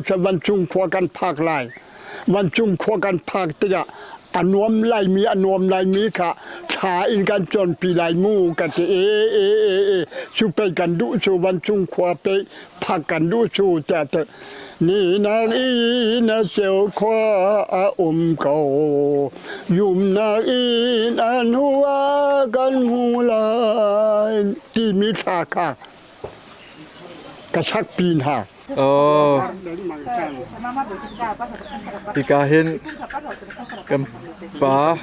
seh vancung khua kan phak lai. Vancung khua kan phak tikah a nuam laimi a nuam laimi kha thla in kan cawnpi lai mu ka ti e e e e cu pei kan duh cu vancung khua pei phak kan duh cu tiah te ni nak i na ceu khua a um ko yumnak in a hnu ah kan hmu lai timi thla kha ka sak pin ha. Oh. Hika hin kan pa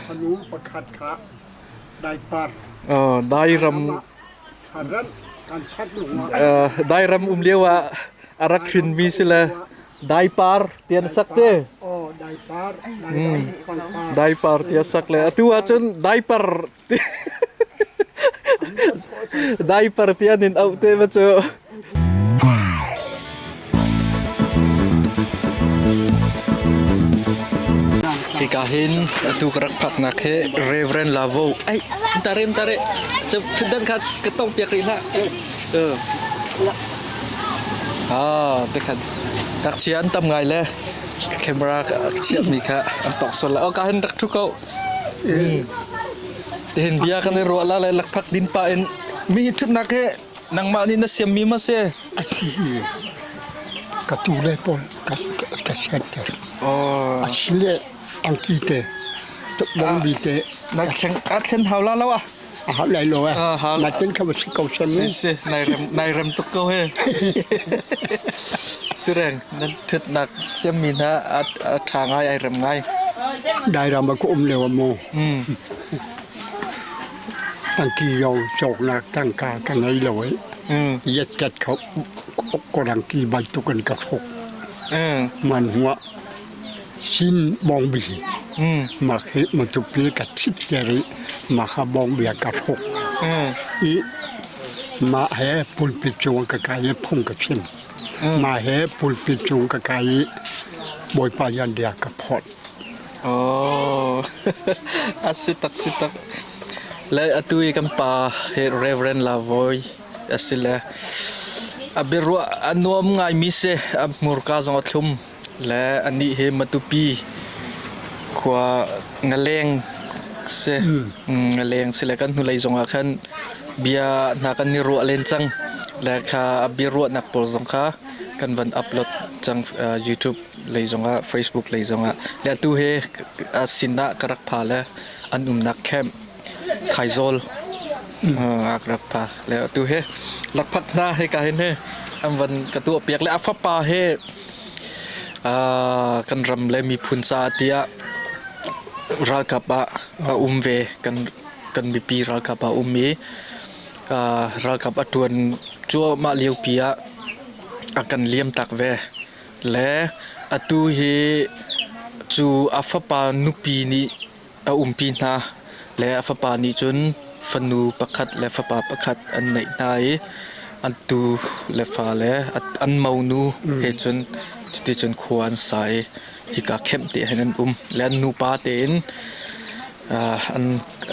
oh, dairam dairam um lio ah a rak hrinmi si le daipar tian sak te. Daipar tia sak le atu ahcun daipar Diaper tian in auh te ma cu. Hika hin atu ka rak phaknak hi Reverend Lavo. Ai, tare tare. Thutdan kha ka tong piak rih hlah. Ah, te khan ngakchia an tam ngai le camera ka chiah mi kha an tok sol la. Oh, ka hin rak thu ko. Tihin bia kan i ruah la lai lakphak din pah in mi ṭhutnak hi nangmah nih na siammi ma si? A si ka tu le pawl ka sianter. Oh. A si le angki te bongbi te. Na thleng a thlen hau la lo ah? A hau lai lo eh. Na ten kha si ko sem. Si si nai rem nai rem tuk ko he. Sireng nan ṭhutnak siammi hna a ṭha ngai ai rem ngai. Dairam ah ka um lio ah mu. Angki yong cawknak tangka ka ngei lo i yetket kho korangki bantuk in ka hruk. Man hnuah sin bawngbi mak hi matupi ka thit ter i mah kha bawngbi ah ka hruk. I mah he pulpit cung ka kai i phung ka chim. Mah he pulpit cung ka kai i Bawipa yandia ka phawt. Oh, a si tak si tak. Le atu i kan pa hi Reverend Lavoy a si le a biaruah a nuam ngaimi si a hmurka zong a thlum le anih hi Matupi khua ngaleng si ngaleng si le kan hnulei zong ah khan bia hna kan i ruah len cang le kha a biaruahnak pawl zong kha kan van upload cang YouTube lei zongah Facebook lei zongah le atu hi sin ah ka rak pha le an umnak camp Thaizawl ah ka rak pha le atu hi lakphak hna he ka hin he an van ka tuah piak le a fapa he kan ram le miphun caah tiah ralkap ah a um ve kan kan mipi ralkap ah um i ralkap a ṭuan cuahmah liopi ah a kan liam tak ve. Le atu hi cu a fapa nupi nih a umpi hna. Le a fapa nih cun fanu pakhat le fapa pakhat an neih hna i an tu le fale an monu he cun cuticun khua an sa i hika kemh te hin an um. Le an nupa tein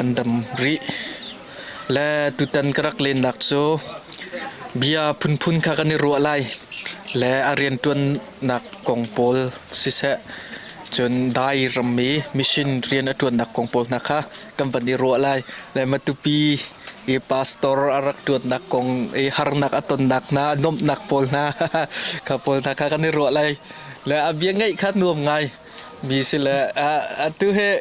an dam rih. Le tutan ka rak lennak cu bia phunphun kha kan i ruah lai. Le a rianṭuannak kong pawl siseh, cun dai ram i mission rian a ṭuannak kong pawl hna kha kan van i ruah lai. Le Matupi i pastor a rak ṭuannak kong i harnak a tonnak hna, nuamhnak pawl hna kha pawl hna kha kan i ruah lai. Le a bia ngaih kha nuam ngai mi si le atu hi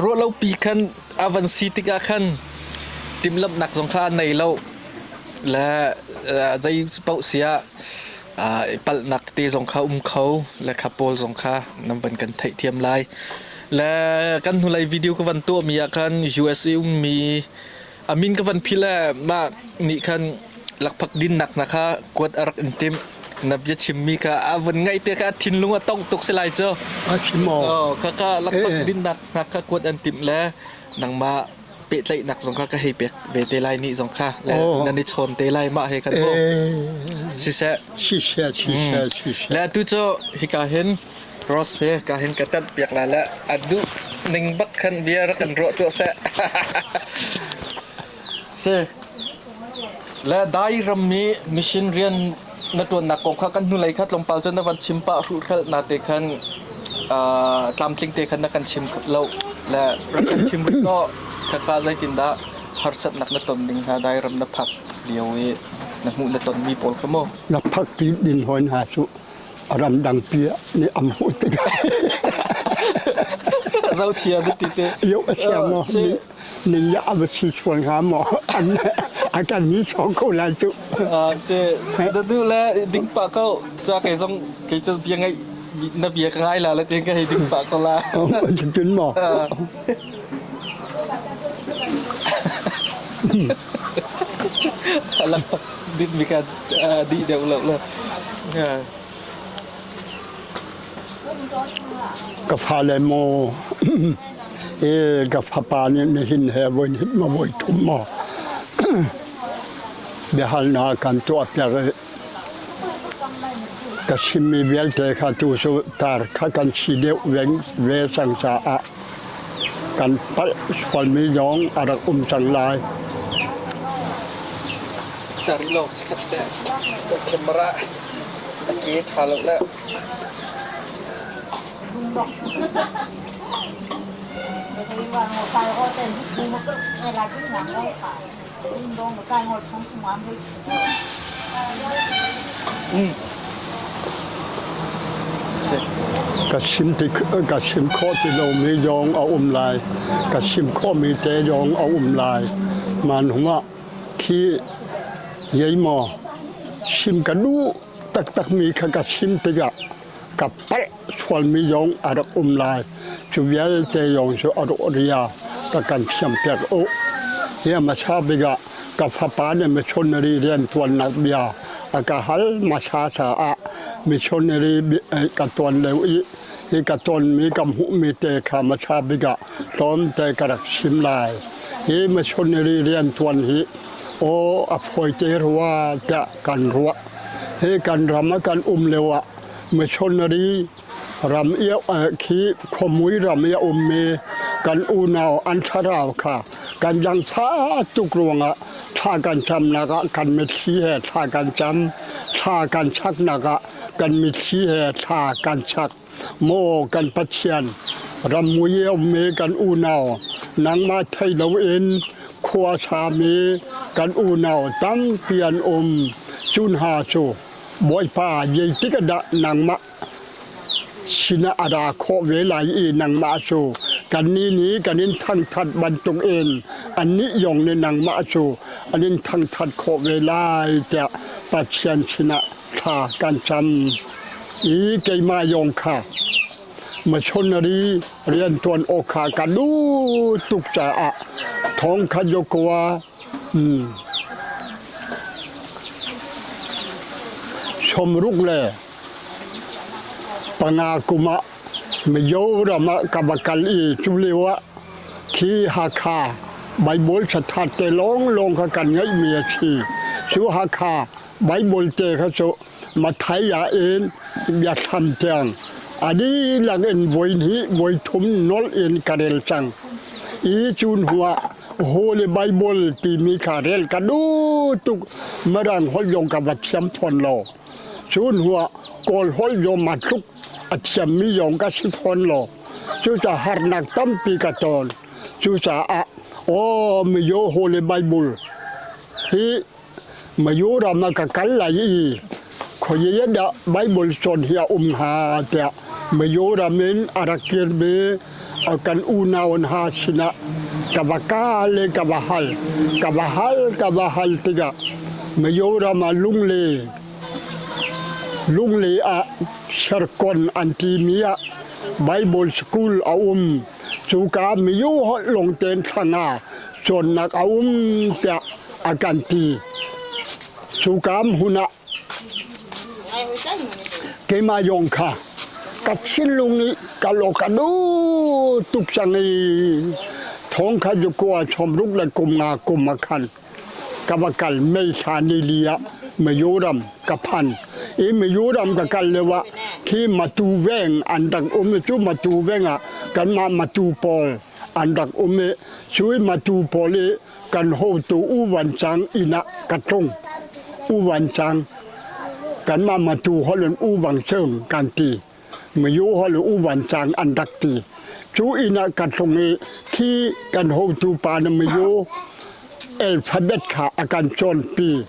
Ruahlopi khan a van si tikah khan timhlamhnak zong kha a nei lo. Le zei paoh si ah palhnak tete zong kha um kho le kha pawl zong kha nan van kan theihthiam lai. Le kan hnulei video ka van tuahmi ah khan USA ummi a min ka van philh le mah nih khan lakphak dinnak hna kha kuat a rak in timh. Na bia chimmi kha a vun ngaih te kha a thinlung a tongh tuk si lai cu. A chim aw. Oh, kha kha lakphak dinnak hna kha kuat an timh le nangmah pehtlaihnak zong kha ka hei pek ve te lai nih zong kha le nan i chawn te lai mah he kan mu. Siseh. Siseh, siseh, siseh. Le atu cu hika hin Ross he ka hin ka tat piak la le a duh ning bak khan bia rak kan ruah tuah seh. Si. Le dai ram mi mission rian Na ṭuannak kong kha kan hnulei kha tlawmpal cun na van chim pah hruhhralh na te khan tlamtling te khan na kan chim lo le rak kan chim rih law khakha zeitindah harsatnak na ton ding hna dairam na phak lio i na hmuh na tonmi pawl kha mu. Na phak ti din hoi hna cu ramdang pi nih am hmuh tikah Zohchia na ti te. Yo a sia maw ning ya a va si chuan hnga maw an a kan ni chawng ko lai cu. Si na duh le ding pah ko ca kei zong kei cu bia ngaih na bia ka ngai la le tin ka hei ding pah ko la. Cun maw? Alak pak dit mi ka di deuh lo le. Ka fale maw e ka fapa nih nihin he voi ma voi thum maw biahalnak kan tuah piak i ka chimmi vialte kha tu cu tar kha kan si deuh ve cang caah kan palh sualmi zong a rak um cang lai. Tari lo chikat te camera a ke ṭha lo le. Ka chim ti ka chim khawh ti lomi zong a um lai. Ka chim khawhmi te zong a um lai. Man hungah khi yei maw chim ka duh taktakmi kha ka chim tikah ka palh sualmi zong a rak um lai. Cu vialte zong cu a rawh ria ka kan thiampiak u. Hi hmasa bik ah ka fapa nih missionary riantuannak bia a ka hal hmasa caah missionary ka tuan lio i hi ka tonmi ka hmuhmi te kha hmasa bik ah tlawmte ka rak chim lai. Hi missionary riantuan hi aw a fawite rua tiah kan ruah. Hi kan ram ah kan um lio ah missionary ram i khi khuamui ram i a ummi kan unau an thlarau kha kan zangfa tuk ruangah thla kan camnak ah kan mitthli he thla kan cam thla kan chaknak ah kan mitthli he thla kan chak maw kan Pathian rammui i a ummi kan unau nangmah thei loin khua sami kan unau tampi an um cu hna cu Bawipa zeitik ah dah nangmah sinah a ra khawh ve lai i nangmah cu kannih nih kan in thangṭhat bantukin annih zong nih nangmah cu an in thangṭhat khawh ve lai tiah Pathian sinah thla kan cam i keimah zong kha missionary rianṭuan awk kha ka duh tuk caah thong kha Jokua 65 kum ah Mizoram ah ka va kal i cu lio ah khi Hakha Baibal sathat te lawnglawng kha kan ngeihmi a si. Cu Hakha Baibal te kha cu Mathai ah in biathlam tiang a dihlak in voi hnih voi thum nolh in ka rel cang. I cu hnu ah Holy Bible timi kha rel ka duh tuk. Mirang holh zong ka va thiam fawn lo. Cu hnu ah Kawl holh zong ma tluk a thiammi zong ka si fawn lo. Cucaah harnak tampi ka ton. Cucaah aw miyo Holy Bible hi Mizoram ah ka kal lai i khuai dah Bible cawn hi a um hnga tiah Mizoram in a rak kirmi kan unau hna sinah ka va ka le ka va hal ka va hal ka va hal tikah Mizoram ah Lungle Lungle ah Serkon an timi ah Bible school a um cuka miyu holh lawng tein thla cawnnak a um tiah a kan ti. Cuka hmun ah keimah zong kha ka thinlung nih ka lo ka duh tuk cang i thong kha zu kua sawmruk le kum nga kum ah khan ka va kal mei thla ni li ah Mizoram ka phan i Mizoram ka kal lio ah khi Matu veng an rak um i cu Matu veng ah kanmah Matu pawl an rak um i cui Matu pawl i kan hotu U Van Cang inn ah ka tlung. U Van Cang. Kanmah Matu holh in U Vang Cung kan ti. Mayu holh in U Van Cang an rak ti. Cu inn ah ka tlung i khi kan hotu pa na Mayu alphabet kha a kan cawnpi.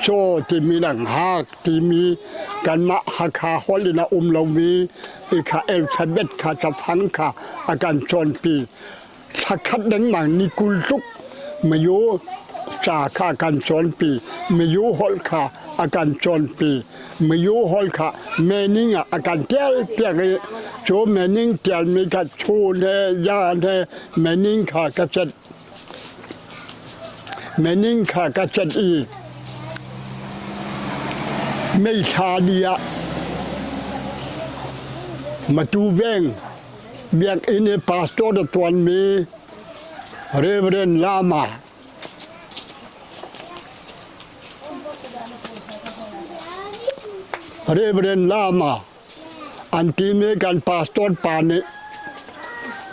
Caw timi le hngak timi kanmah Hakha holh in a um lomi i kha alphabet kha cafang kha a kan cawnpi. Thlakhat lengmang ni 20 tluk Mayu ca kha a kan cawnpi. Mayu holh kha a kan cawnpi. Mayu holh kha mening ah a kan tial piak i cu mening tialmi kha chun he zan he mening kha ka cet. Mening kha ka cet i meithla ni ah Matu veng biakinn i pastor a ṭuanmi Reverend Lama Reverend Lama an timi kan pastor pa nih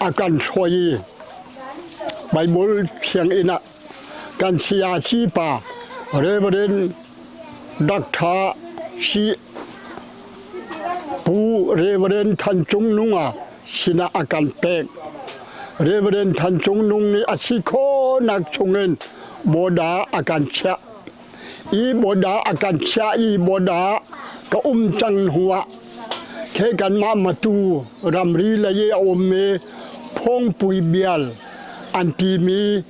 a kan hruai i Bible sianginn ah kan sayasi pa Reverend Dr. C. Pu Reverend Than Cung Nung ah sinah a kan pek. Reverend Than Cung Nung nih a si khawhnak chungin bawda a kan chiah. I bawda a kan chiah i bawda ka um cang hnuah khe kanmah Matu ramri lei i a ummi Phawngpui bial an timi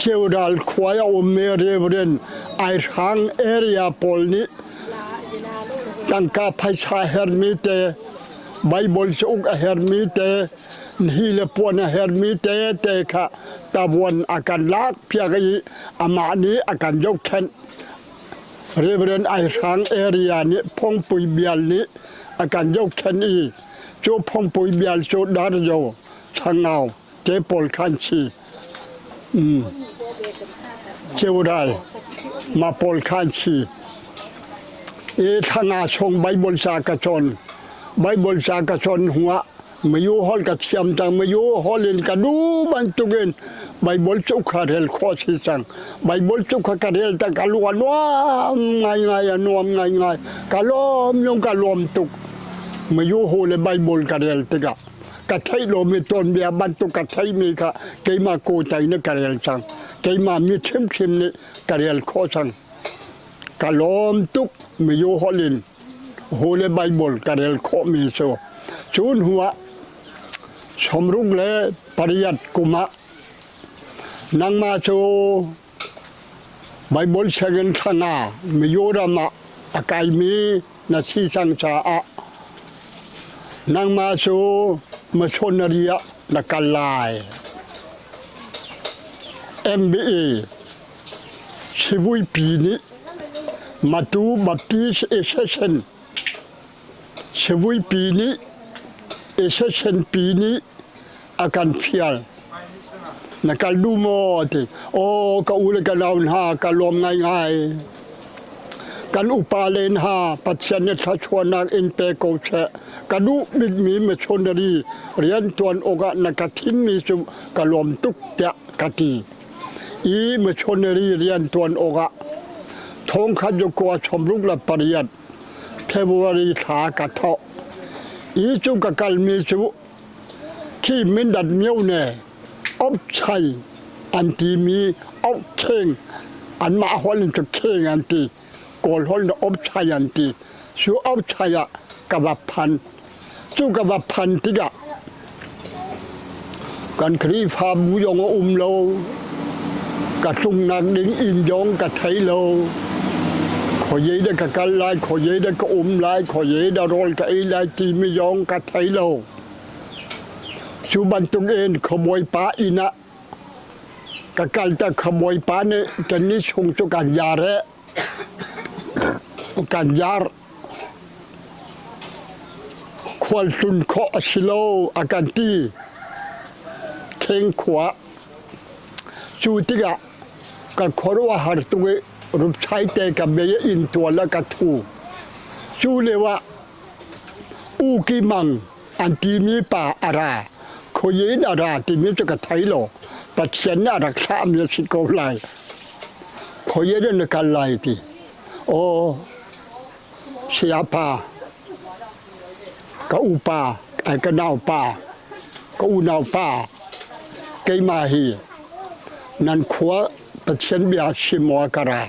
Ceural khua i a ummi Reverend Aihrang area pawl nih tangka phaisa hermi te Bible cauk a hermi te hi le puan a hermi te te kha tavuan a kan lak piak i amah nih a kan zohkhenh. Reverend Aihrang area nih Phongpui bial nih a kan zohkhenh i cu Phongpui bial cu Darzo Thangau te pawl khan si. Ceural ma pawl khan si. I thanga chung Bible ca ka cawn. Bible ca ka cawn hnuah mayu hol ka thiam cang mayu hol in ka du bantukin Bible cu kha rel khawh si cang. Bible cu kha ka rel tak ka lung a nuam ngaingai a nuam ngaingai. Ka lawm yung ka lawm tuk. Mayu hu le Bible ka rel tikah ka theih lomi tuanbia bantuk ka theihmi kha keimah kawtai nih ka rel cang. Keimah mi hrimhrim nih ka rel khawh cang. Ka lawm tuk miyu holh in Holy Bible ka rel khawhmi cu. Cu hnu ah 68 kum ah nangmah cu Bible sianginn thlang ah Mizoram ah a kaimi na si cang caah nangmah cu missionary ah na kal lai. MBA Sivuipi nih Matu Baptist Association Sivuipi nih Association pi nih a kan fial. Na kal duh maw ti. Aw ka u le ka nau hna ka lawm ngaingai. Kan upa len ha Pathian nih thluachuahnak in pe ko seh. Ka duh bikmi missionary riantuan awkah na ka thimmi cu ka lawm tuk tiah ka ti. I missionary riantuan awkah thongkhat cu kua 68 February thla ka thawk. I cu ka kalmi cu khi Mindat myone Opchai an timi Aukheng anmah holh in cu kheng an ti Kawl holh in Opchai an ti cu Opchai ah ka va phan cu ka va phan tikah kan Khrihfabu zong a um lo ka tlungnak ding inn zong ka thei lo khuazei dah ka kal lai khuazei dah ka um lai khuazei dah rawl ka ei lai timi zong ka thei lo cu bantuk in khuabawipa inn ah ka kal ta khuabawipa nih kannih chung cu kan yar he kan yar Khualtlun khawh a si lo a kan ti. Kheng khua. Cu tikah kan khuaruahhar tuk i rupchai te ka bei i inn tual ah ka thu. Cu lio ah U Ki Mang an timi pa a ra. Khuayin a ra timi cu ka thei lo. Pathian nih a rak thlahmi a si ko lai. Khuayin in na kal lai ti. Aw sayapa ka upa ai ka naupa ka unaupa keimah hi nan khua Pathian bia chim maw ka ra.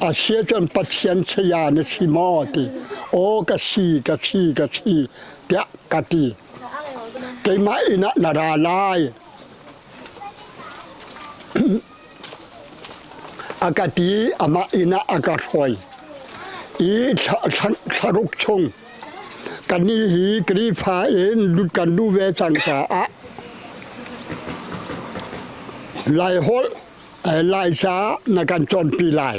A si ahcun Pathian saya na si maw ti. Aw ka si ka si ka si tiah ka ti. Keimah inn ah na ra lai. A ka ti i amah inn ah a ka hruai. I thlaruk chung kannih hi Khrihfa in lut kan duh ve cang caah Laiholh Laica na kan cawnpi lai.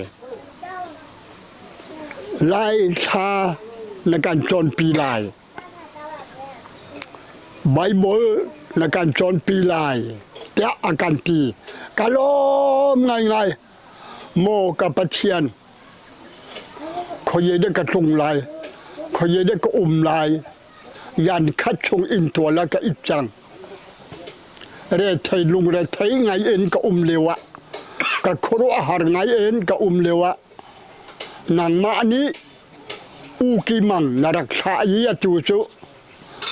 Laithla na kan cawnpi lai. Baibal na kan cawnpi lai tiah a kan ti. Ka lawm ngaingai. Maw ka Pathian, khuaye dah ka tlung lai, khuaye dah ka um lai, yan khat chung inntual ah ka it cang. Rethei lungrethei ngai in ka um lio ah, ka khuaruahhar ngai in ka um lio ah, nangmah nih U Ki Mang na rak thlah i atu cu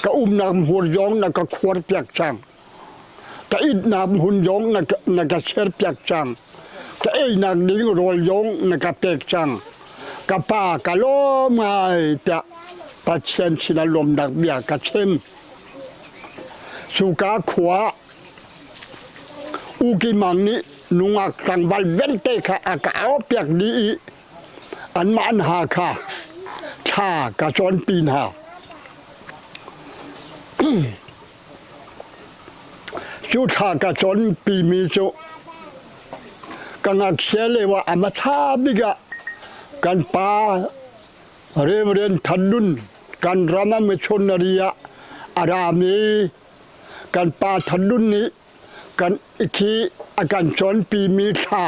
ka umnak hmur zong na ka khuar piak cang. Ka itnak hmun zong na ka ser piak cang. Ka einak ding rawl zong na ka pek cang. Ka pa ka lawm ngai tiah Pathian sinah lawmnak bia ka chim. Cuka khua U Ki Mang nih nungak tlangval vialte kha a ka aupiak dih i anmah an ha kha thla ka cawnpi hna. Cu thla ka cawnpimi cu ka ngakchia lio ah a hmasa bik ah kan pa Reverend Than Dun kan ram ah missionary ah a rami kan pa Than Dun nih kan khi a kan cawnpimi thla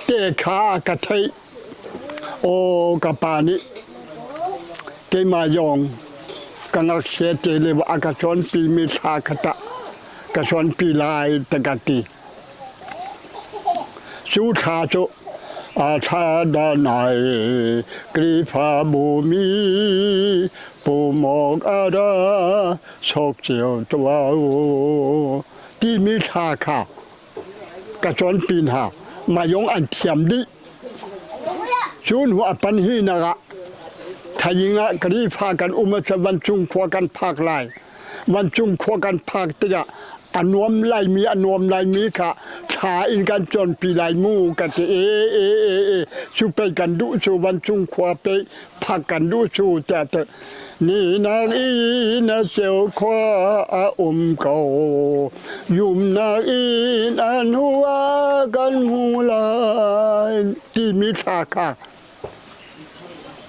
te kha ka theih. Aw ka pa nih keimah zong ka ngakchia te lio a ka cawnpimi thla kha tah ka cawnpi lai ta ka ti. Cu thla cu a thla danai Khrihfabu mi pumawk a ra sok cio tuah u timi thla kha ka cawnpi hna. Mayong an thiam dih. Cu hnu a pan hi nak ah thaing ah Khrihfa kan um ahcun vancung khua kan phak lai. Vancung khua kan phak tikah a nuam laimi a nuam laimi kha thla in kan cawnpi lai mu ka ti e e e e cu pei kan duh cu vancung khua pei phak kan duh cu tiah te ni nak i na ceu khua a um ko yumnak in an hua kan hmu lai timi thla kha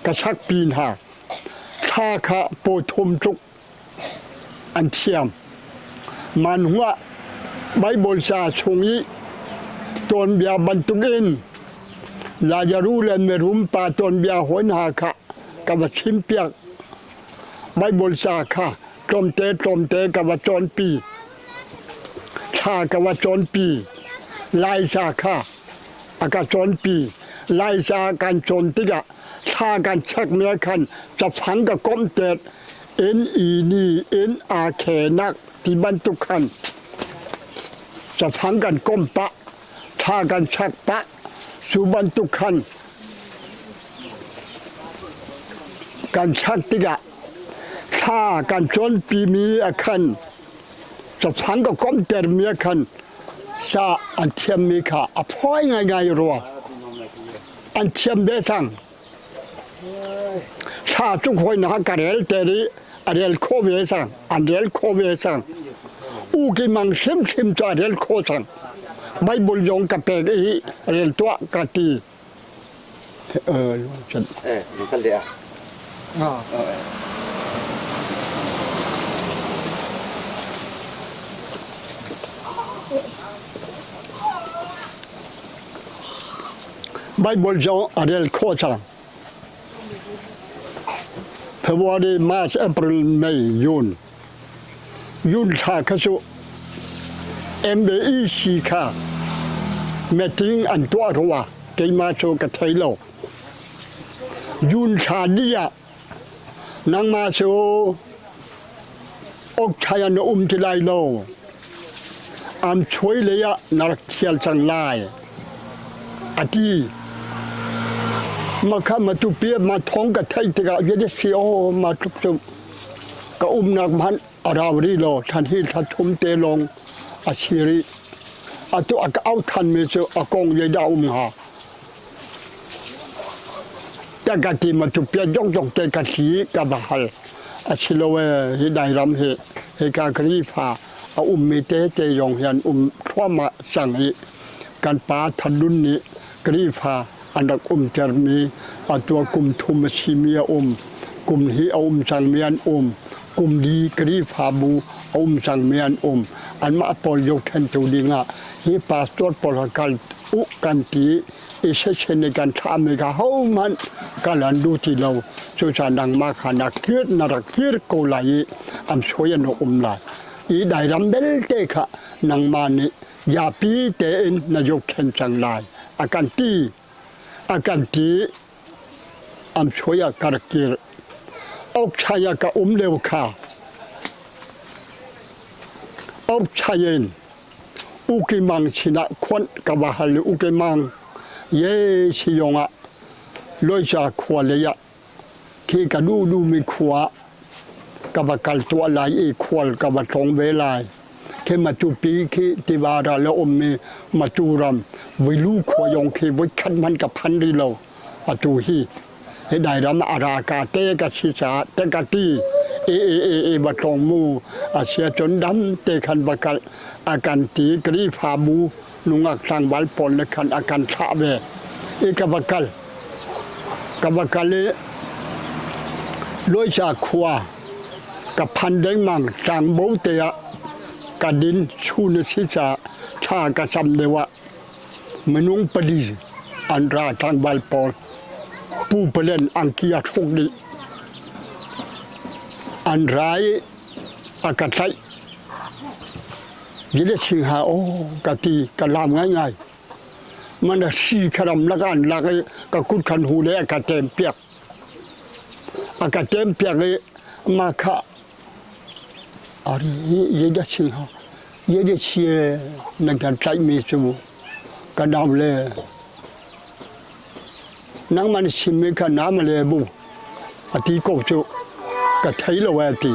ka sak pin ha thla kha paw thum tluk an thiam. Manhua Baibal ca chung i tuanbia bantukin Lazaru le mirum pa tuanbia hawi hna kha ka va chimpiak. Baibal ca kha tlawmte tlawmte ka va cawnpi. Thla ka va cawnpi. Laica kha a ka cawnpi. Laica kan cawn tikah thla kan chekmi ah khan cafang ka komh tet N-E-N N-A-K nak ti bantuk khan cafang kan kom pah thla kan chak pah cu bantuk khan kan chak tikah thla kan cawnpimi a khan cafang ka komtermi a khan ca an thiammi kha a fawi ngaingai rua an thiam ve cang. Thla cu hawinak ka rel te i a rel khawh ve cang. An rel khawh ve cang. U ki mang hrimhrim cu a rel khawh cang. Bible zong ka pek i rel tuah ka ti. Eh, kan le ah. Bible zong a rel khawh cang. February, March, April, May, June. June thla kha cu MBEC kha meeting an tuah rua. Keimah cu ka thei lo. June thla dih ah nangmah cu Okthai ah na um ti lai lo. Am chuai lei ah na rak thial cang lai. A ti. Makha matupi ma thong ka theih tikah yet si aw ma tluk cu ka umnak hmanh a rau rih lo than hi thla thum te lawng a si rih. Atu a ka au thanmi cu a kong zeidah um hnga? Ka ka ti ma tu pia jong jong te ka thli ka va hal. A si lo e hi dairam hi hika Khrihfa a ummi te te yong hian um thluahmah cang i kan pa Thanlun nih Khrihfa an rak umtermi atu kum thum a simi a um kum hi a um cangmi an um kum li Khrihfabu a um cangmi an um anmah pawl zohkhentu dingah hi pastor pawl ha kal u kan ti i section i kan thlahmi kha hohmanh kal an duh ti lo cucaah nangmah kha na kir na rak kir ko lai i an suai an um lai i dairam belte kha nangmah nih yapi tein na zohkhenh cang lai a kan ti a kan ti an suai ah ka rak kir okchai ah ka um lio kha okchai in Ukimang sinah khuanh ka va hal i Ukimang ye siyong ah Loica khua lei ah khi ka duh duhmi khua ka va kal tuah lai i khual ka va tlawng ve lai. Khi Matupi khi tiva ral a ummi Matu ram Vuilu khua yong khi voikhat hmanh ka phan rih lo. Atu hi hi dairam a ra ka te ka si caah te ka ti e e e e va tlawng mu a sia cun dam te khan va kal a kan ti Khrihfabu nungak tlangval pawl le khan a kan thlah ve i ka va kal ka va kal i Loica khua ka phan dengmang tlangbo te ah ka din chun a si caah thla ka cam deuh ah Minung pali an ra tlangval pawl pu palen angki a hruk dih. An ra i a ka tlaih. Gile singha aw ka ti ka lam ngaingai. Man a hri kharam lak an lak i ka kut khan hu le a ka tem piak. A ka tem piak i ma kha ari ye da singha ye sie nan kan tlaihmi cu ka nau le nangmah na chimmi kha na ma le bu a ti ko cu ka thei lo eh ti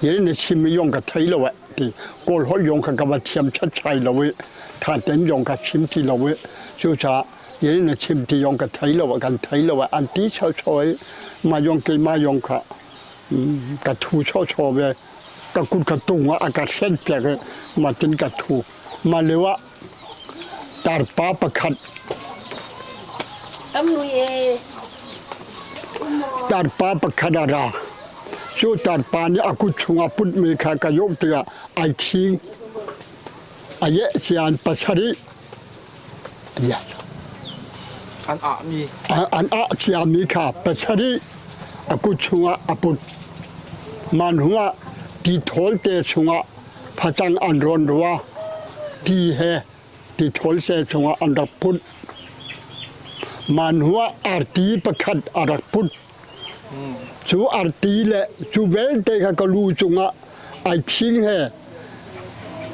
ye na chimmi yong ka thei lo eh ti kawl holh yong kha ka va thiam chatchai lo i tha ten yong ka chim ti lo i cucaah ye na chim ti yong ka thei lo kan thei lo an ti cho cho i ma yong keimah yong kha ka thu cho cho ve ka kut ka tung ah a ka hlen piak i matin ka thu. Mah lio ah tarpa pakhat tarpa pakhat a ra. Cu tarpa nih a kut chungah putmi kha ka yoh tikah ai thing. A yeh cian pasarih An ahmi. An ah ciami kha pasarih a kut chungah a put. Man hungah ti thawl te chungah facang an rawn rua. Ti he ti thawl se chungah an rak put. Man hungah arti pakhat a rak put. Cu arti le cu vialte kha ka lu cungah ai thing he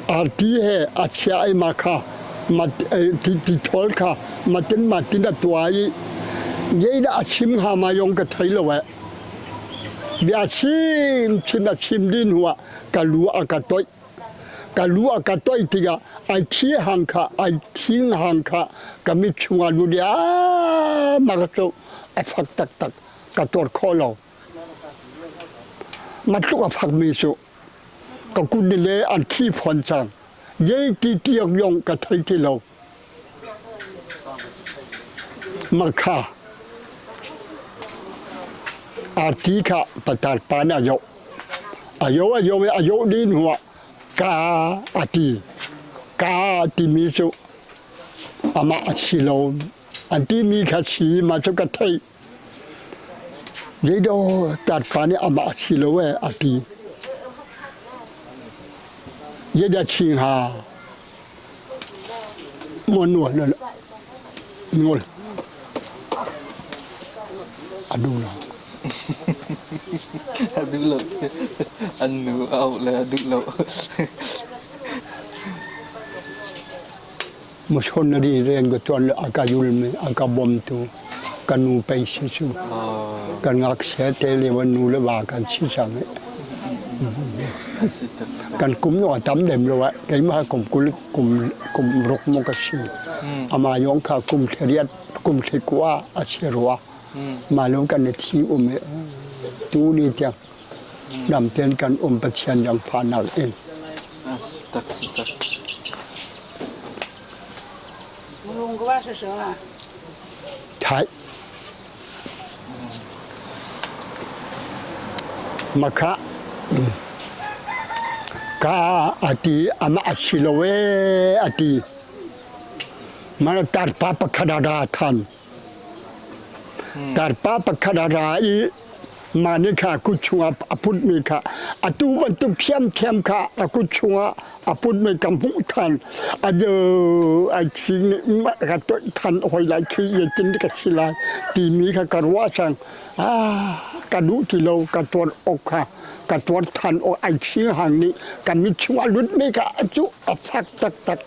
arti he a chia ai ma kha ti ti thawl kha matin matin a tua i zeidah a chim hnga ma yong ka thei lo eh bia chim chim a chim din hnuah ka lu a ka toih Ka lu a ka toih tikah ai thi hang kha ai thing hang kha ka mit chungah lut i aa ma ka cu a fak taktak ka tuar khawh lo. Matluk a fakmi cu ka kut nih le an thi fawn cang. Zei ti tiak yong ka thei ti lo. Makha arti kha patar pa nih a yoh. A yo a yo i a yoh dih hnuah ka a ti. Ka timi cu amah a si lo. An timi kha si ma cu ka theih. Zeidaw tarpa nih amah a si lo ee a ti. Zeidah chi hnga? Maw nuan. Ngol. A duh lo. A duh lo. An nu a auh le a duh lo. Missionary rian ka ṭuan le a ka yulmi, a ka bawmtu ka nu pei si cu. Kan ngakchia te lio ah nu le va kan si cang i. Kan kum zong a tam lem lo ah keimah kum 20 kum kum ruk maw ka si. Amah yong kha kum thariat kum thikua a si rua. Mah lung kan i thi um i tu ni tiang lam ten kan um Pathian yang fahnak in. Tak si tak. Thai. Makha ka ati ama asilo e ati mana tarpa pakhat ra than Tarpa pakhat a ra i mah nih kha a kut chungah a putmi kha atu bantuk ṭhiamṭhiam kha a kut chungah a putmi ka hmuh ṭhan. A ai thing nih mah ka toih ṭhan hoi lai khi zeitin ka si lai timi kha ka ruah cang. Ah, ka duh ti lo, ka tuar awk kha ka tuar ṭhan awk ai thing hang nih ka mit chungah lutmi kha cu a fak taktak.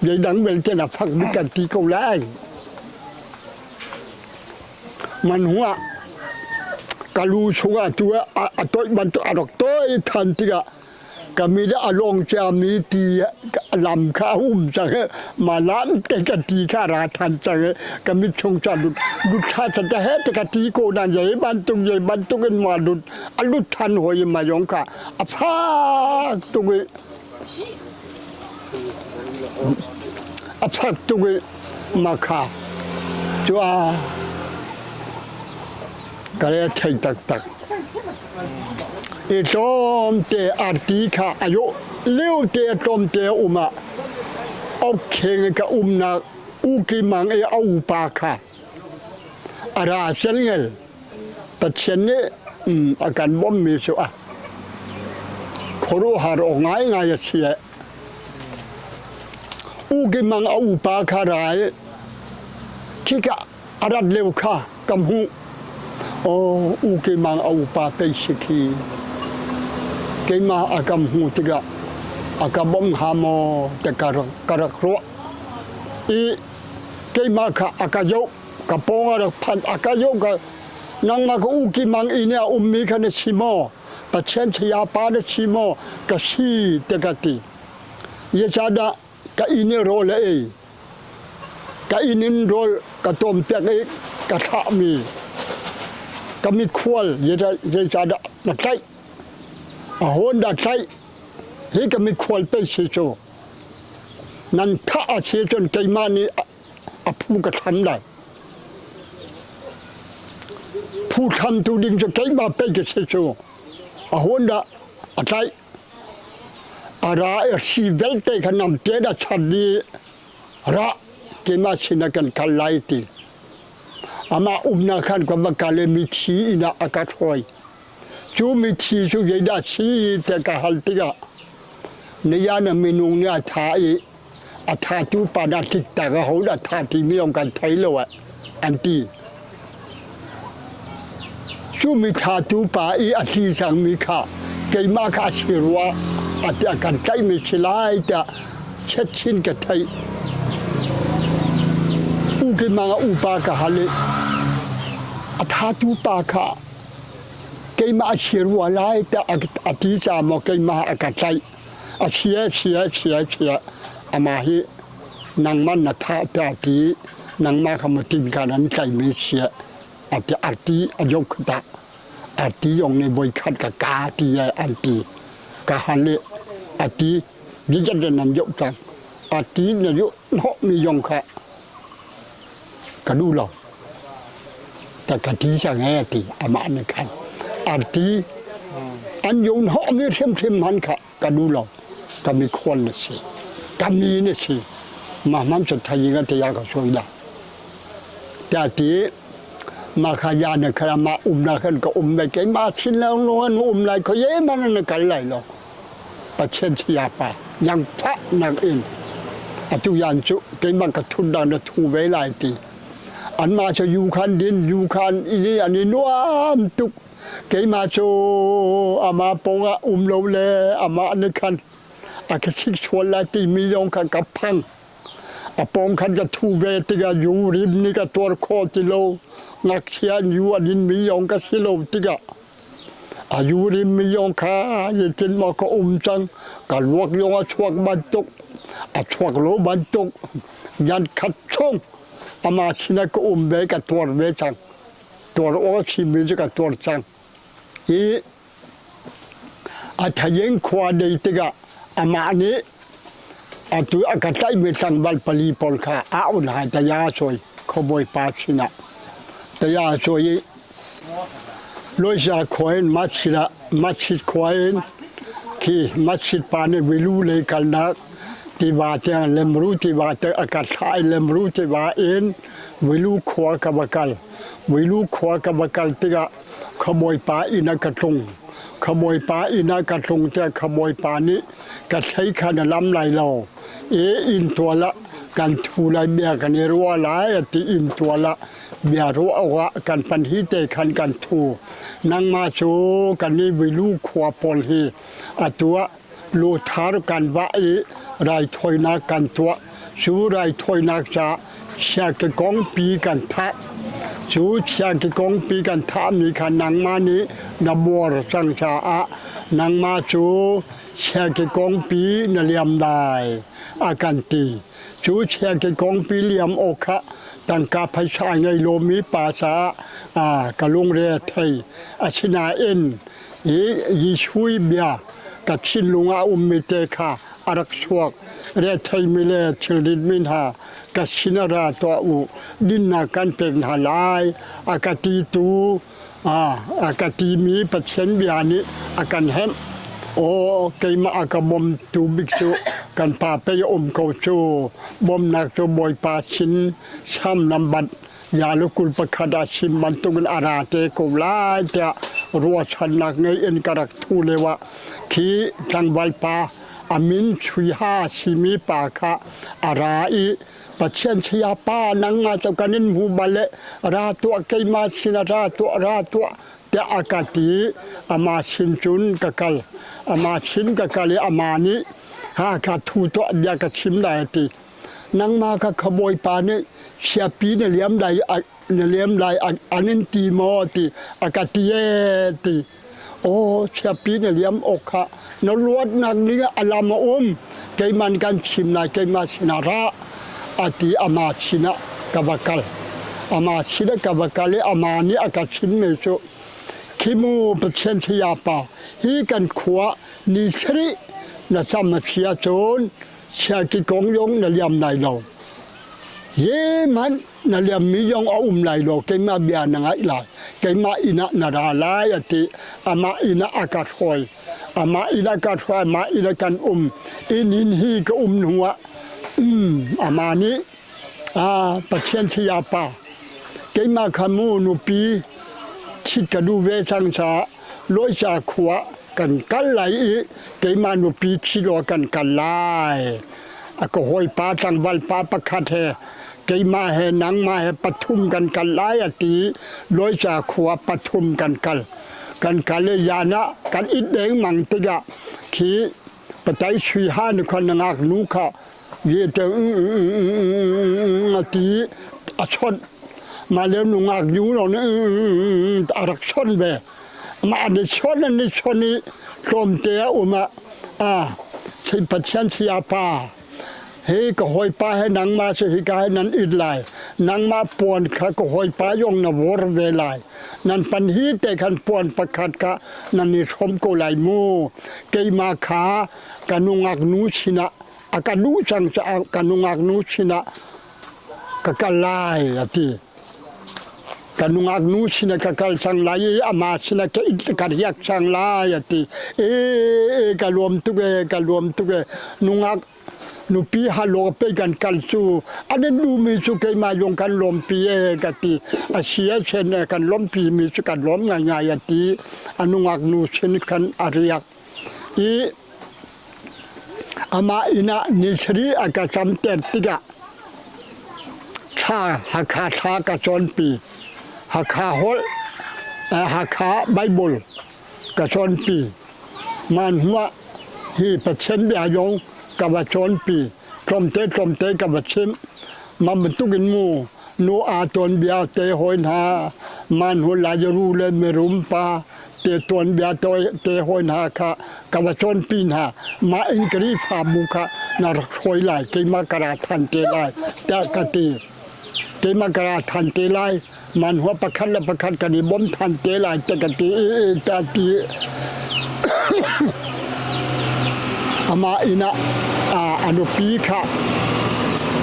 Zeidang belte na fak bik kan ti ko lai. Man hnuah ka lu chungah tu a toih bantuk a rak toi than tikah ka mi le a lawng ciami ti lam kha a um cang i ma lam te ka ti kha ra than cang i ka mit chung cu a lut lut tha chan te he te ka ti ko nan zei bantuk zei bantuk in ma lut a lut than hoi ma yong kha a fak tuk i A fak tuk i makha cu a ka re thei taktak. I tlawmte arti kha a yawh lio te tlawmte a um ah okkheng ka umnak ukimang i a upa kha a ra selngel. Pathian nih a kan bawmhmi cu a khuaruahhar awk ngaingai a si. U Kim Mang a upa kha ra i khika a rat lio kha ka hmuh. Aw U Kim Mang a upa pei si khi. Keimah a kam hmuh tikah a ka bawmh hnga maw ti ka rak ruah. I keimah kha a ka zoh ka pawng a rak phan a ka yoh ka nangmah ka u ki mang inn i a ummi kha na si maw Pathian saya pa na si maw ka si te ka ti zeicahdah ka inn i rawl a ei ka inn in rawl ka tawmpiak i ka thlahmi ka mikhual zeicahdah na tlaih a hawn dah tlaih hi ka mikhual pei si cu nan thah a si cun keimah nih a phu ka thlam lai. Phu thlamtu ding cu keimah pei ka si cu. A hawn dah a tlaih. A ra i hri vialte kha namte dah chat i ra keimah sinah kan kal lai ti. Amah umnak khan ka va kal i mithi inn ah a ka hruai. Cu mithi cu zeidah si ti ka hal tikah nian ah minung nih a tha i a thatu pa dah tliktak a ho dah tha timi zong kan thei lo ah an ti. Cu mi thatu pa i a thi cangmi kha keimah kha a si rua a tiah kan tlaihmi si lai tiah chetchin ka theih. U Kimang a upa ka hal i a thatu pa kha keimah a si rua lai tiah a ti caah maw keimah a ka tlaih. A chia chia chia chia amah hi nangmah na thah tiah a ti nangmah kha matin kan an tlaihmi sia a ti arti a yok ta arti yong nih voikhat ka ka ti an ti ka han le a ti jijat nan yok cang a ti na yu hnawh mi yong kha ka duh lo ta ka ti cang e ti amah nih khan arti an yon hnawh mi hrimhrim hman kha ka duh lo ka mi khual na si ka mi na si mah hman cu thai nga te ya ka soi da ta ti ma kha ya na khara ma um na khan ka um lai ke ma chin lo lo an um lai ko ye man na kal lai lo Pathian chia pa yang pha nak in. Atu yan cu keimah ka thut dan na thu ve lai ti. Anmah cu yu khan din yu khan ini an i nuam tuk. Keimah cu amah pawng ah um lo le amah nih khan a ka sik sual lai timi zong kha ka phang. A pawng khan ka thu ve tikah yu rim nih ka tuar khawh ti lo. Ngakchia yu a dinmi zong ka si lo tikah a yu rimmi zong kha zeitin maw ka um cang. Ka luak zong a chuak bantuk, a chuak lo bantuk. Yan khat chung amah sinah ka um ve, ka tuar ve cang. Tuar awk a simi cu ka tuar cang. I a thayeng khua dei tikah amah nih atu a ka tlaihmi tlangval pali pawl kha a un hai taya sawi khuabawi pa sinah taya sawi i Loisa khua in Matsit ah Matsit khua in khi Matsit pa nih Wilu lei kalnak tiva tiang Lemru tiva tiang a ka thlah i Lemru tiva in Wilu khua ka va kal. Wilu khua ka va kal tikah Khuabawipa inn ah ka tlung. Khuabawipa inn ah ka tlung tiah khuabawipa nih ka thlei kha na lam lai lo. E inn tual ah kan thu lai bia kan i ruah lai a ti inn tual ah bia ruah awkah kan pan hi te khan kan thu. Nangmah cu kan i Wilu khua pawl hi atu ah luthar kan vah i raithawinak kan tuah. Cu raithawinak caah chiakikongpi kan thah. Cu chiakikongpi kan thahmi kha nangmah nih na buar cang caah nangmah cu chiakikongpi na liam lai a kan ti. Cu chiakikongpi liam awk kha tangka phaisa a ngei lomi pa caah ka lungre a thei. Asinain hi Jesuh bia ka thinlung ah a ummi te kha a rak chuak. Retheimi le thilritmi hna ka sin ah ra tuah u, dinnak kan pek hna lai, a ka titu a ka timi Pathian bia nih a kan hemh. Aw, keimah a ka bawmtu bik cu kan pa pei a um ko cu. Bawmnak cu Bawipa sin sam nan bat Yalu 21 ah sim bantukin a ra te ko lai tiah ruahchannak ngei in ka rak thu lio ah khi tlangval pa a min Chuiha simi pa kha a ra i Pathian saya pa nangmah cu kan in hmu bal le ra tuah keimah sinah ra tuah ra tuah tiah a ka ti amah sin cun ka kal amah sin ka kal i amah nih ha ka thu tuah bia ka chim lai a ti. Nangmah kha khuabawipa nih siapi na liam lai na liam lai an in ti maw ti a ka ti ee ti. Aw siapi na liam awk kha na luatnak ding ah a lam a um. Keiman kan chim lai keimah sinah ra a ti amah sinah ka va kal. Amah sinah ka va kal i amah nih a ka chimmi cu khi mu Pathian sayapa hi kan khua ni sarih na cam a si ahcun Siaki kong zong na liam lai lo. Zeihmanh na liammi zong a um lai lo. Keimah bia na ngaih lai. Keimah inn ah na ra lai a ti. Amah inn ah a ka hruai. Amah inn ah ka hruai. Amah inn ah kan um. Inn in hi ka um hnu ah amah nih Pathian saya pa keimah kha mu nupi ṭhit ka duh ve cang caah Loica khua kan kal lai i keimah nupi ṭhit awk kan kal lai. A ka hawipa tlangval pa pakhat he keimah he nangmah he pathum kan kal lai a ti i Loica khua pathum kan kal. Kan kal i yan ah kan it dengmang tikah khi patai sui ha ni kha na ngaknu kha ye te a ti a chawnh mah le nungak nu lawng nih a rak chawnh ve mah an i chawnh an i chawnh i tlawmte a um ah a Pathian saya pa hi ka hawipa he nangmah cu hika he nan it lai nangmah puan kha ka hawipa yong na vor ve lai nan pan hi te khan puan pakhat kha nan i hrawm ko lai mu keimah kha ka nungak nu sinah a ka duh cang caah ka nungak nu sinah ka kal lai a ti. Ka nungak nu sinah ka kal cang lai i amah sinah ka ka riak cang lai a ti. E ka luam tuk e ka luam tuk e nungak nupi halo pe kan kal cu an in duhmi cu keimah zong kan lawmpi e ka ti. A si a chen kan lawmpi mi cu kan lawm ngaingai a ti. A nungak nu sin khan a riak. I. Amah inn ah ni sarih a ka camter tikah thla Hakha thla ka cawnpi. Hakha holh, Hakha Bible ka cawnpi. Man hnuah hi Pathian bia zong ka va cawnpi. Tlawmte tlawmte ka va chimh. Mah bantuk in mu nu aa tuanbia te hawi hna man hu Lazaru le mirum pa te tuanbia te hawi hna kha ka va cawnpi hna. Mah in Khrihfabu kha na rak hruai lai, keimah ka ra than te lai tiah ka ti. Keimah ka ra than te lai, man hua pakhat le pakhat kan i bawm than te lai te ka ti ta ti. Amah inn ah a nupi kha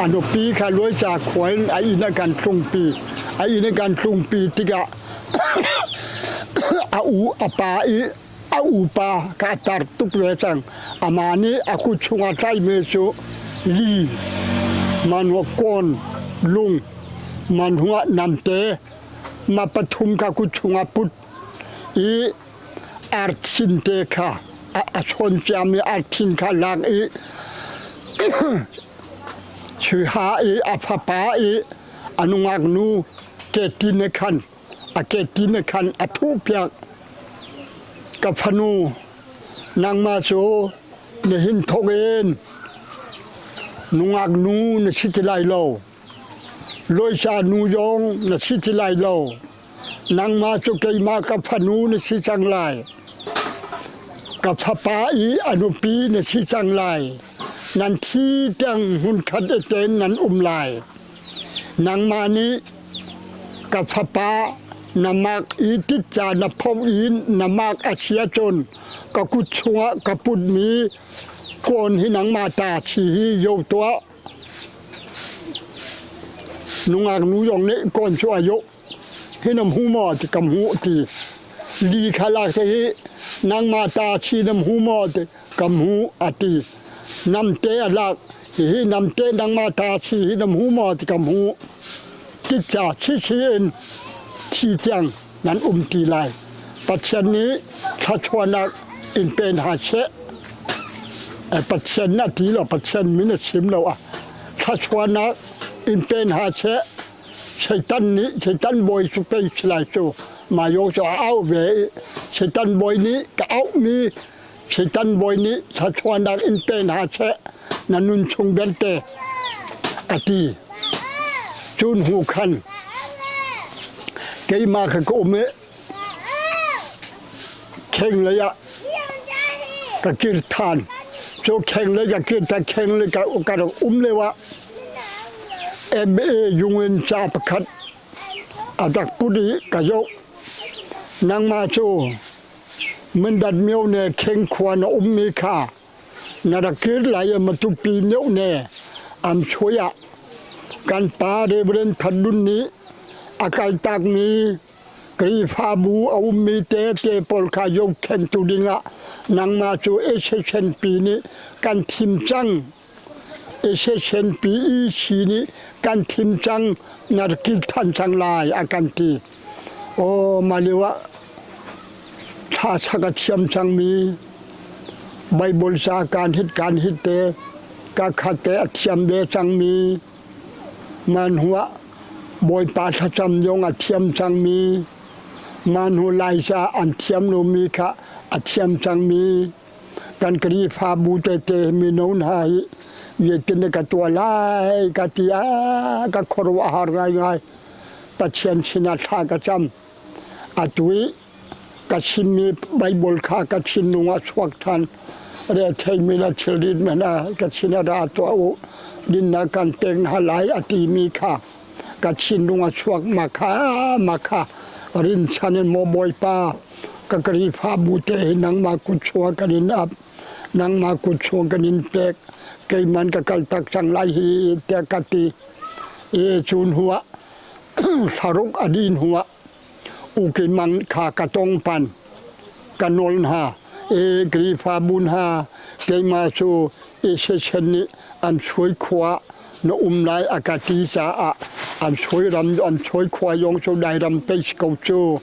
a nupi kha Luaica khua in a inn a kan tlungpi. A inn a kan tlungpi tikah a u a pa i a upa ka tar tuk ve cang. Amah nih a kut chungah tlaihmi cu li, manwa kawn, lung, manhua namte, ma pathum kha kut chungah put i arthin te kha a chawn ciami arthin kha lak i chuiha i a fapa i a nungak nu ketin khan a ketin khan a thuhpiak. Ka fanu, nangmah cu nihin thawk in nungak nu na si ti lai lo. Loisa nu zong na si ti lai lo. Nangmah cu keimah ka fanu na si cang lai. Ka fapa i a nupi na si cang lai. Nan thi tiang hmunkhat tein nan um lai. Nangmah nih ka fapa na mak i titca na phomh i na mak a si ahcun ka kut chungah ka putmi kawn hi nangmah ta si hi yo tuah. Nungak nu zong nih kawn cu a yoh. Hi na hmu maw ti ka hmuh ti. Li kha lak te hi nangmah ta si na hmu maw ti ka hmuh a ti. Namte a lak. Hihi namte nangmah ta si hi na hmu maw ti ka hmuh. Titca chichi in thi tiang nan um ti lai. Pathian nih thluachuahnak in pe hna seh. Pathian na ti lo, Pathian min a chim lo ah thluachuahnak in pe hna seh. Satan nih Satan bawi cu pei si lai cu Mayo cu a au ve i Satan bawi nih ka auhmi Satan bawi nih thluachuahnak in pe hna seh na nun chung vialte a ti. Cun hnu khan keimah kha ka um i kheng lei ah ka kir than. Cu kheng lei ka kir than kheng lei ka ka rak um lio ah MA Yungin ca pakhat a rak put i ka zoh. Nangmah cu Mindat myo ne kheng khua na ummi kha na rak kir lai i Matupi myo ne am chuai ah kan pa Reverend That Dun nih a kaltakmi Khrihfabu a ummi tete pawl kha zohkhenhtu dingah nangmah cu SSNP nih kan thim cang. SSNP EC nih kan thim cang na rak kir than cang lai a kan ti. Aw mah lio ah thla sak a thiam cangmi Bible ca kaan hit te ka khat te a thiam ve cangmi Man hnuah Bawipa thlacam zong a thiam cangmi, mah hnu Laica an thiam lomi kha a thiam cangmi kan Khrihfabu tete mino hna hi zeitin ka tuah lai ka ti ah ka khuaruahhar ngaingai. Pathian sinah thla ka cam. Atu i ka chimmi Baibal kha ka thinlung ah chuak ṭhan. Retheimi le thilrit men ah ka chin ah ra tuah u, dinnak kan pek hna lai a timi kha ka thinlung a chuak ma kha ma kha rinchan in maw Bawipa ka Khrihfabu te hi nangmah kut chungah kan in ap nangmah kut chung kan in pek keiman ka kal tak cang lai hi tiah ka ti i cu hnu ah thlaruk a din hnu ah Uki mang kha ka tong pan ka nawl hna e Khrihfabu hna keimah cu Isisen nih an suai khua na um lai a ka ti caah An sui ram an sui khua yong cu dai ram pei si ko cu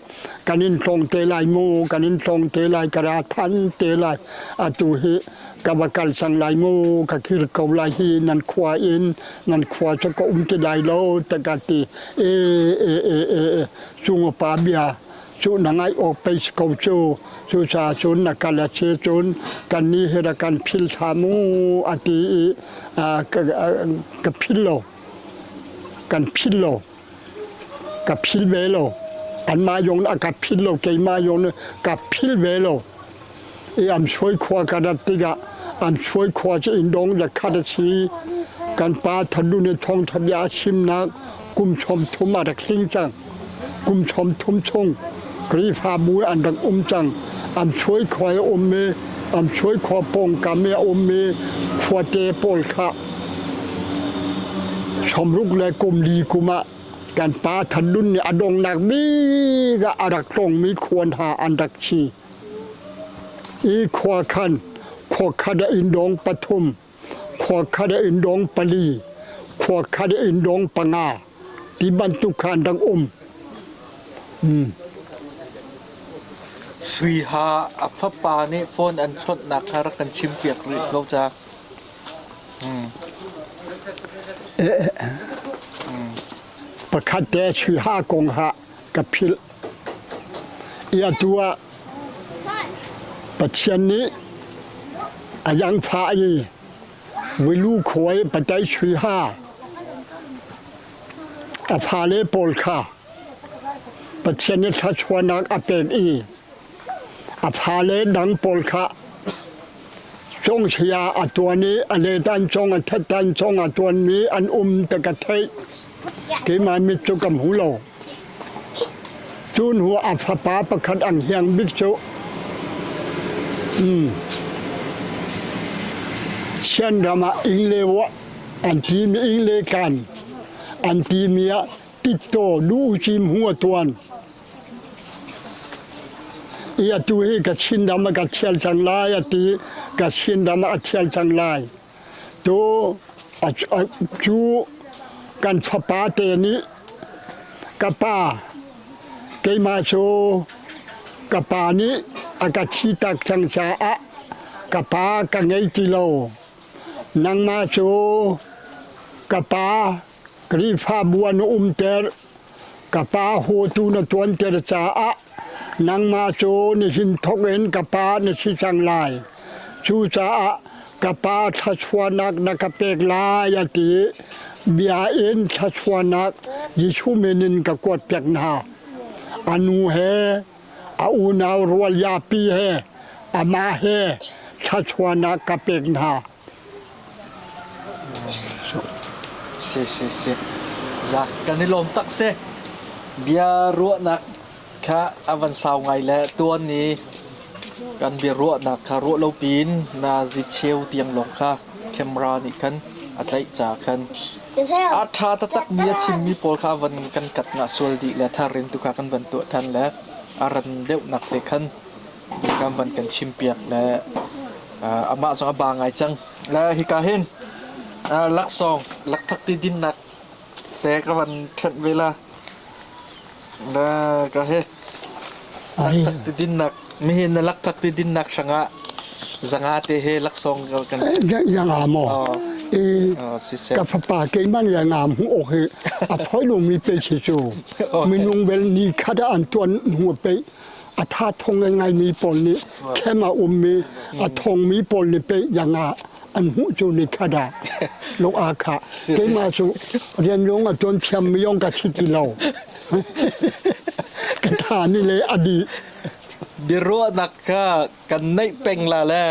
kan in tlawng te lai mu kan in tlawng te lai ka ra than te lai atu hi ka va kal cang lai mu ka kir ko lai hi nan khua in nan khua cu ka um ti lai lo te ka ti e e e e e cung pa bia cu na ngai awk pei si ko cu cucaah cun na kal a si cun kan ni hi ra kan phil thla mu a ti i ka phil lo kan phil lo ka phil ve lo anmah zong a ka phil lo keimah zong ka phil ve lo i am suai khua ka rat tikah am suai khua cu indong zakhat a si kan pa thadun i thawngtha bia a chimnak kum sawm thum a rak tling cang kum sawm thum chung Khrihfabu an rak um cang am suai khua i um i am suai khua pawngkam i a um i khuate pawl kha sawmruk le kum li kum ah kan pa Thadun nih a donghnak bik ah a rak tlongmi khua hna an rak si. I khua khan khua khat ah inndawng pathum, khua khat ah inndawng pali, khua khat ah inndawng panga ti bantuk kha an rak um. Sui Ha a fapa nih phone an chawnhnak kha rak kan chimpiak rih ko ca. Pakhat te sui ha kong ha ka philh. I atu ah Pathian nih a yangfah i milu khua i patai sui ha a fale pawl kha Pathian nih thluachuahnak a pek i a fale dang pawl kha congsia a tuan i a let an cong a thet an cong a tuanmi an um te ka theih. Keimah mit cu ka hmu lo. Cu hnu a fapa pakhat ang hiang bik cu Sian ram ah ing le wa an timi ing le kan an timi ah titto lu cim hu a tuan. I atu hi ka Chin ram ah ka thial cang lai a ti ka Chin ram ah a thial cang lai. Tu cu kan fapa te nih ka pa keimah cu ka pa nih a ka thi tak cang caah ka pa ka ngei ti lo. Nangmah cu ka pa Khrihfabu an umter ka pa hawtu na tuanter caah nangmah cu nihin thawk in ka pa na si cang lai. Cucaah ka pa thluachuahnak na ka pek lai a ti i bia in thluachuahnak Jesuh min in ka kuatpiak hna. A nu he a unau rual yapi he amah he thluachuahnak ka pek hna. Si si si. Za kan i lawm tak si. Bia ruahnak kha a van sau ngai le tuan ni kan bia ruahnak kha ruah lo pin na zi cheu tiang lawng kha camera nih khan a tlaih ca khan a ṭha taktak mi a chimmi pawl kha van kan kat nga sual dih le tharin tu kha kan van tuah than le a ran deuhnak te khan kan van kan chimpiak le amah zong a ba ngai cang. Le hika hin laksawng lakphak ti dinnak te ka van ṭhenh ve la. Le ka he lakphak ti dinnak mihin na lakphak ti dinnak hrangah zanga te he laksawng kan Yang maw? Ka fapa keimah nih ngam hu ok hi a phoi lomi pe si cu minung bel ni khat ah an tuan hnu pe a tha thong ngaimi pawl nih khem a ummi a thongmi pawl nih pei yang ah an hmuh cu ni khat ah lung a kha keimah cu rian yong a tuan thiam mi yong ka thi ti lo ka tha ni le a di biaruahnak kha kan neih peng la le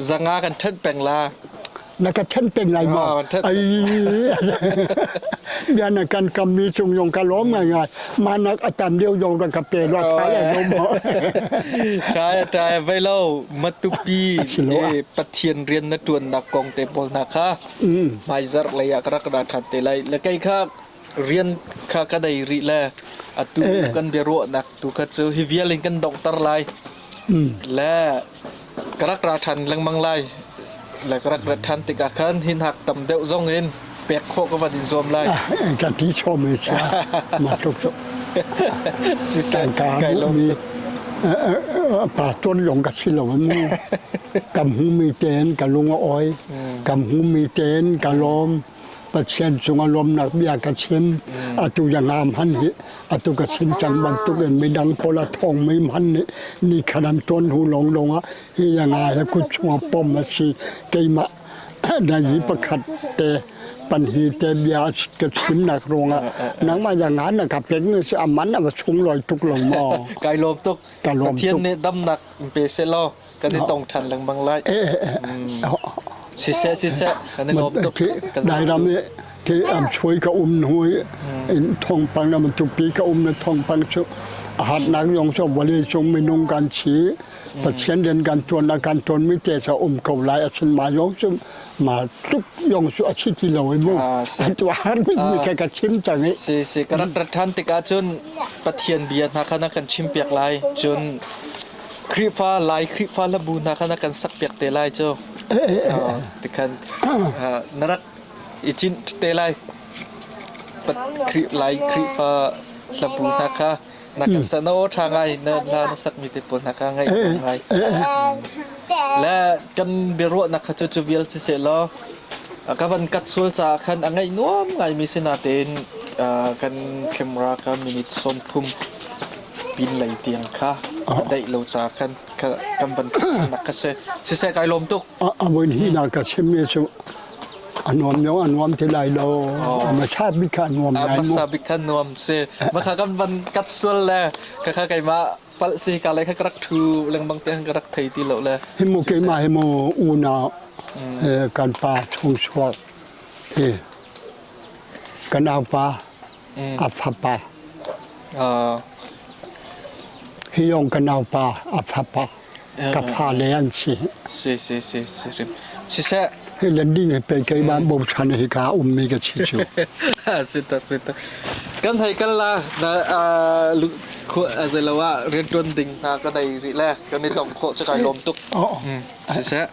zanga kan ṭhen peng la. Na ka ṭhen peng lai maw? Ai bia na kan kam mi cung yong ka lawm ngai ngai. Manak a tam deuh yong ka pe lo tha lai lo maw? Ṭai ṭai vai lo matupi e Pathian rian na ṭuannak kong te pawl hna kha hmaizarh lei ah ka rak ra ṭhan te lai. Le kei kha rian kha ka dei rih le atu kan biaruahnak tu kha cu hi vial in kan donghter lai. Le Ka rak ra ṭhan lengmang lai. Le ka rak rat ṭhan tikah khan hin hak tam deuh zong in pek khawh ka van in zuam lai. Ka ti chom i sia ma tluk cu. Siseh Ka kai lawm mi tuk. pa ton lawng ka si lo mu. Kam hu mi ten ka lung a oi. Kam hu mi ten ka lawm. Pathian cungah lawmnak bia ka chim. Atu ya ngam han hi atu ka chim cang bantuk in midang pawl a thong mi man nih ni khat an tuan hu long long ah hi ya nga he kut chungah pom a si keimah na yi pakhat te pan hi te bia ka chimnak ruangah nangmah ya nga na ka pek ni si aman a va chung loi tuk lo maw? Kai lawm tuk. Ka lawm Pathian tuk. nih damnak in pe seh law kan i tong ṭhan lengmang lai. Siseh siseh kan i lawm tuk. Kan Lairam i khi am chuai ka um hnu i in thawngpang na tupi ka um na thawngpang cu a hatnak yong cu vawlei cung minung kan si Pathian rian kan tuan na kan tuan mi te cu um ko lai asin ma yong cu ma tluk yong cu a si ti lo i mu tu har mi mi ka ka chim cang i Si si ka rak rat ṭhan tikah cun Pathian bia hna kha na kan chim piak lai cun Khrihfa Lai Khrihfa hlabu hna kha na kan sak piak te lai cu. Tikhan na rak i cinh te lai. Lai Khrihfa hlabu hna kha na kan sa na aw ṭha ngai na hla na sakmi te pawl hna kha ngaih ngai. Le kan biaruahnak kha cu cu vial siseh law ka van kat sual caah khan a ngaih nuam ngaimi si natein kan camera kha minute 30 pinlei tiang kha a daih lo ca khan kan van nak ka si. Siseh kai lawm tuk. A voin hi na ka chim mi cu a nuam yo a nuam ti lai lo. A masa bik kha a nuam A lai mu. masa bik kha nuam si. Maka kan van kat sual le ka kha keimah palh si ka le kha ka rak thu lengmang te ka rak thei ti lo le. Hi mu keimah hi mu unau kan pa chung chuak hi kan au pa a fapa Hi yong ka naupa a fapa ka fale an si. Si si si si rim. Siseh. Hi landing he pe kei ban bochan hi ka ummi ka si cu. Si tak si tak. Kan hei kal la na lu khu azelawa riantuan ding hna ka dai rih le kan i tong khawh cu kai lawm tuk. Oh. Siseh.